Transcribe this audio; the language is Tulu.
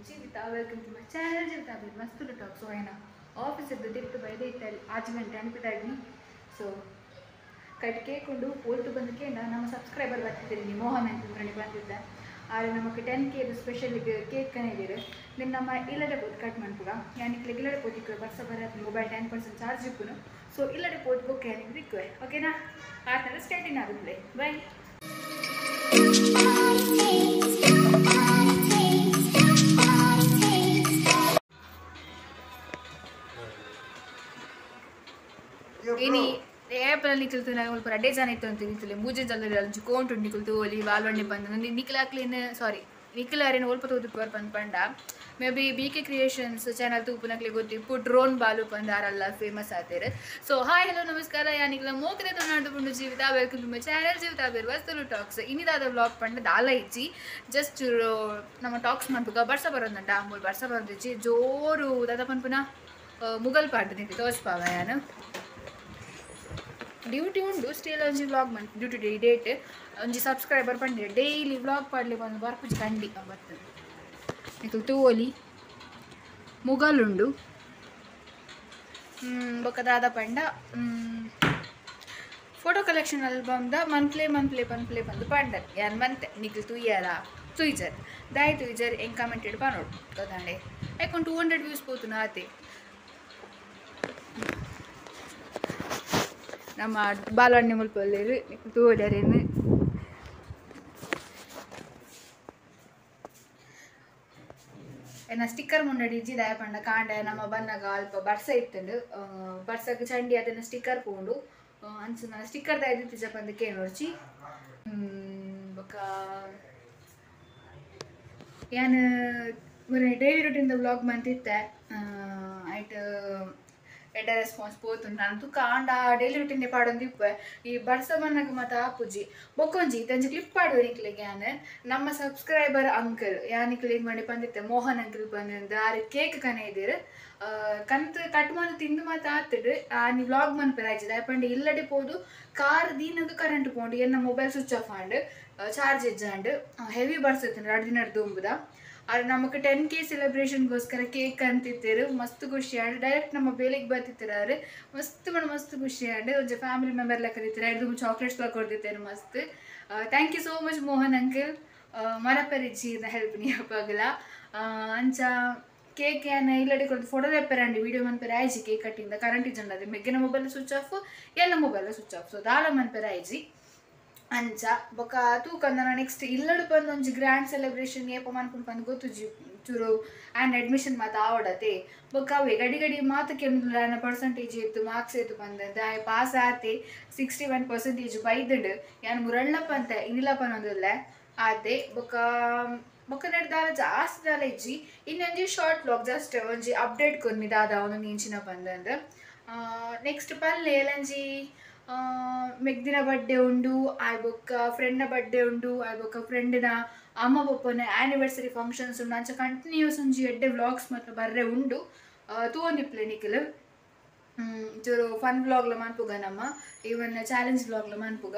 Jeevitha, welcome to my channel Jeevitha with Mastulu talk. So ಏನ ಆಫೀಸ್ ತಿರ್ತು ಬೈದೆ ಇತ್ತಲ್ಲಿ 6 ಗಂಟೆ ಅನ್ಪಿದಾಡ್ನಿ. ಸೊ ಕಟ್ ಕೇಕೊಂಡು ಪೋಲ್ತು ಬಂದಕ್ಕೆ ನಮ್ಮ ಸಬ್ಸ್ಕ್ರೈಬರ್ ಬರ್ತಿದ್ದೀರಿ ಮೋಹನ್ ಅಂತಂದ್ರೆ ಬಂದಿದ್ದ. ಆದರೆ ನಮಗೆ 10K special cake ಕಣಿದ್ದೀರಿ. ನಿನ್ನ ನಮ್ಮ ಇಲ್ಲಡೆ ಪೋತ್ ಕಟ್ ಮಾಡ್ಪುಗ ಯಾನಿಕ್ಲೆ ಇಲ್ಲಡೆ ಪೋತಿಕ್ಕೆ ಬರ್ಸ ಬರ ಮೊಬೈಲ್ 10% ಚಾರ್ಜ್ ಇಪ್ಪುನು. ಸೊ ಇಲ್ಲಡೆ ಪೋತ್ ಬೊಕ್ಕೆ ಯಾನಿಗೆ ದಿಕ್ಕುವೆ ಓಕೆನಾ. ಆತನ ಸ್ಟೇಟಿನ ಆಗುತ್ತೆ ಬೈ. ಇನಿ ಏಪಲ್ ನಿಕಲ್ತು ಮುಲ್ಪ ರಡ್ಡೆ ಜನ ಇತ್ತು ಅಂತ ನಿಂತಲೆ ಮೂಜೆ ಜನ ಅಂಚು ಕೋಂಟು ನಿಕಲ್ತು ಒಲಿ ವಾಲ್ವಂಡಿ ಬಂದ ನಿಕಲಾಕ್ಲಿನ ಸಾರಿ ನಿಖಿಲಾರೇನು ಒಲ್ಪ ತೂದು ಪಂದ್ ಪಂಡ maybe B K creations channel ತೂಪುನಕ್ಲೆ ಗೊತ್ತಿಪ್ಪು ಡ್ರೋನ್ ಬಾಲು ಪಂದ್ ಆರಲ್ಲ ಫೇಮಸ್ ಆತೇರು. ಸೊ ಹಾಯ್ ಹಲೋ ನಮಸ್ಕಾರ, ಯಾನಿಗ್ಲ ಮೋಕದ Tulunadu ಪುಂಡು Jeevitha, welcome to my channel Jeevitha ಬೇರ್ ವಸ್ತುಲು ಟಾಕ್ಸ್. ಇನ್ನಿದಾದ ವ್ಲಾಗ್ ಪಂಡ ದಾಲ ಇಜ್ಜಿ ಜಸ್ಟ್ ನಮ್ಮ ಟಾಕ್ಸ್ ಮನ್ಪುಗ ಬರ್ಸ ಬರೋದಂಟ ಮೂಲು ಬರ್ಸ ಬರೋದಿಜ್ಜಿ ಜೋರು ದಾದ ಪನ್ಪುನ ಮುಗಲ್ ಪಾಡ್ದು ನಿಂತಿ ತೋಜ್ಪಾವ. ಯಾನು ಡ್ಯೂಟಿ ಉಂಡು ಸ್ಟೇಲ್ ಒಂಜಿ ವ್ಲಾಗ್ ಮನ್ ಡ್ಯೂಟಿ ಡೇಟ್ ಒಂಜಿ ಸಬ್ಸ್ಕ್ರೈಬರ್ ಪಂಡೆ ಡೈಲಿ ವ್ಲಾಗ್ ಪಾಡ್ಲಿ ಬಂದು ಬರ್ಪುಜಿ ಕಂಡಿ ಬರ್ತದೆ. ನಿಕುಲು ತೂವೊಲಿ ಮುಗಲುಂಡು ಬೊಕ್ಕ ದಾದ ಪಂಡ ಫೋಟೋ ಕಲೆಕ್ಷನ್ ಆಲ್ಬಮ್ದ ಮಂತ್ಲೆ ಮಂತ್ಲೆ ಪನ್ಪ್ಲೆ ಬಂದು ಪಂಡ ಯಾನ್ ಮಂತೆ ನಿಕುಲು ತೂಯರ ತುಯ್ಜರ್ ದಾಯಿ ತುಯ್ಜರ್ ಎಂಗ್ ಕಮೆಂಟೆಡ್ ಪನೋಡು ಗೊತ್ತಾಂಡೆ. ಯಾಕೊಂಡು 200 ವ್ಯೂಸ್ ಪೋತುನ ಆತೆ. ನಮ್ಮ ಬಾಲವಣ್ಣಿ ಮುಲ್ಪಲ್ಲೇರು ತೂವೊಲಿಯರೇನು ಎನ್ನ ಸ್ಟಿಕ್ಕರ್ ಮುನ್ನಡಿ ಇಜ್ಜಿ ದಾಯ ಪಂಡ ಕಾಂಡೆ ನಮ್ಮ ಬನ್ನಗ ಅಲ್ಪ ಬರ್ಸ ಇತ್ತಂಡು ಬರ್ಸಕ್ಕೆ ಚಂಡಿ ಅದನ್ನು ಸ್ಟಿಕ್ಕರ್ ಪೋಂಡು ಅನ್ಸು ನನ್ನ ಸ್ಟಿಕ್ಕರ್ ದಾಯ ತಿಜ ಪಂದ ಕೇನೋರ್ಚಿ. ಬೊಕ್ಕ ಯಾನ್ ಡೈಲಿ ರುಟೀನ್ ವ್ಲಾಗ್ ಮಂತಿತ್ತೆ ಐಟ್ ಎಡ್ಡೆ ರೆಸ್ಪಾನ್ಸ್ ಪೋತು ನಾನು ತುಕ್ಕ ಆಂಡ ಡೈಲಿ ರುಟೀನ್ ಪಾಡೊಂದು ಇಪ್ಪೆ ಈ ಬರ್ಸ ಬನ್ನಗ ಮಾತ ಆಪುಜಿ ಬೊಕ್ಕೊಂಜಿ ಇತ್ತಂಜಿ ಕ್ಲಿಪ್ ಪಾಡುವ ನಿಕ್ಲೆಗೆ. ಯಾನ್ ನಮ್ಮ ಸಬ್ಸ್ಕ್ರೈಬರ್ ಅಂಕಲ್ ಯಾನಿಕ್ಲೆ ಮಾಡಿ ಬಂದಿತ್ತೆ ಮೋಹನ್ ಅಂಕಲ್ ಬಂದಿಂದ ಆರು ಕೇಕ್ ಕನೆ ಇದ್ದೀರು ಕಂತ್ ಕಟ್ ಮಾತು ತಿಂದು ಮಾತು ಆತಡು ನೀ ವ್ಲಾಗ್ ಮನ್ಪೆರ ಆಯ್ತದೆ. ಯಾಪಂಡ ಇಲ್ಲಡೆ ಪೋದು ಕಾರ್ ದೀನಗ ಕರೆಂಟ್ ಪೋಂಡು ಎನ್ನ ಮೊಬೈಲ್ ಸ್ವಿಚ್ ಆಫ್ ಆಂಡ್ ಚಾರ್ಜ್ ಇಜ್ಜಾಂಡ್ ಹೆವಿ ಬರ್ಸತ್ತೆ 2 ದಿನ ದುಂಬುದ. ಆದ್ರೆ ನಮಗೆ 10K ಸೆಲೆಬ್ರೇಷನ್ಗೋಸ್ಕರ ಕೇಕ್ ಅಂತಿತ್ತೇರು ಮಸ್ತ್ ಖುಷಿ ಆಂಡ್ ಡೈರೆಕ್ಟ್ ನಮ್ಮ ಬೇಲೆಗೆ ಬರ್ತಿತ್ತಾರೆ ಮಸ್ತ್ ಮಣ ಮಸ್ತ್ ಖುಷಿ ಆಂಡ್ ಒಂಜಿ ಫ್ಯಾಮಿಲಿ ಮೆಂಬರ್ ಲೆಕ್ಕ ಕರೀತಾರೆ 2 ಚಾಕ್ಲೇಟ್ಸ್ ಲ ಕೊಡ್ತಿತ್ತೇರು ಮಸ್ತ್. Thank you so much Mohan uncle ಮರಪರಿಜಿ help ನೀ ಅಂಚ ಕೇಕ್ ಏನ ಇಲ್ಲಡೆ ಕೊಡ್ದು ಫೋಟೋ ತೆಪ್ಪೆರಂಡಿ ವೀಡಿಯೋ ಮನ್ಪೆರ ಆಯ್ಜಿ ಕೇಕ್ ಕಟ್ಟಿಂದ ಕರೆಂಟ್ ಇಜ್ಜಂಡ ಅದೇ ಮೆಗ್ಗಿನ ಮೊಬೈಲ್ ಸ್ವಿಚ್ ಆಫ್ ಎಲ್ಲ ಮೊಬೈಲ್ ಸ್ವಿಚ್ ಆಫ್. ಸೊ ದಾಲ ಮನ್ಪೆರ ಆಯ್ಜಿ ಅಂಚ ಬೊಕ್ಕ ತೂಕಂದ ನೆಕ್ಸ್ಟ್ ಇಲ್ಲಡು ಬಂದು ಒಂಜಿ ಗ್ರ್ಯಾಂಡ್ ಸೆಲೆಬ್ರೇಷನ್ ಏಪ ಮನ್ಪುಂಡು ಪಂದ್ ಗೊತ್ತುಜಿ ಚೂರು ಆ್ಯಂಡ್ ಅಡ್ಮಿಷನ್ ಮಾತ ಆವಡತೆ ಬೊಕ್ಕ ಅವೇ ಗಡಿ ಗಡಿ ಮಾತು ಕೆಂದು ಪರ್ಸೆಂಟೇಜ್ ಇತ್ತು ಮಾರ್ಕ್ಸ್ ಇತ್ತು ಬಂದಂತೆ ಆಯ್ ಪಾಸ್ ಆತೆ 61% ಬೈದಂಡು ಯಾನ್ ಮುರಳ್ಳಪ್ಪ ಅಂತ ಇನ್ನಿಲ್ಲಪ್ಪ ಅನ್ನೋದಿಲ್ಲ ಆತೆ. ಬೊಕ್ಕ ಬೊಕ್ಕ ದಾಲ ಜಾಸ್ತಿ ದಾಲ ಇಜ್ಜಿ ಇನ್ನೊಂಜಿ ಶಾರ್ಟ್ ವ್ಲಾಗ್ ಜಸ್ಟ್ ಒಂಜಿ ಅಪ್ಡೇಟ್ ಕೊರ್ನಿ ದಾದ ಒಂದೊಂದು ಇಂಚಿನ ಬಂದಂದು. ನೆಕ್ಸ್ಟ್ ಪಲ್ಲೆ ಎಲ್ಲಂಜಿ ಮೆಗ್ದಿನ ಬರ್ಡೇ ಉಂಡು ಆಯ್ ಬೊಕ್ಕ ಫ್ರೆಂಡ್ನ ಬರ್ಡೇ ಉಂಡು ಆಯ್ ಬೊಕ್ಕ ಫ್ರೆಂಡಿನ ಅಮ್ಮ ಬೊಪ್ಪನ ಆ್ಯನಿವರ್ಸರಿ ಫಂಕ್ಷನ್ಸ್ ಉಂಡು ಅಂಚ ಕಂಟಿನ್ಯೂಸ್ ಒಂಜಿ ಎಡ್ಡೆ ವ್ಲಾಗ್ಸ್ ಮಾತ್ರ ಬರ್ರೆ ಉಂಡು ತೂವೊಂದಿಪ್ಲೆ ನಿಖಿಲ್ ಚೂರು ಫನ್ ವ್ಲಾಗ್ಲ ಮನ್ಪುಗ ನಮ್ಮ ಈವನ್ ಚಾಲೆಂಜ್ ವ್ಲಾಗ್ಲ ಮನ್ಪುಗ.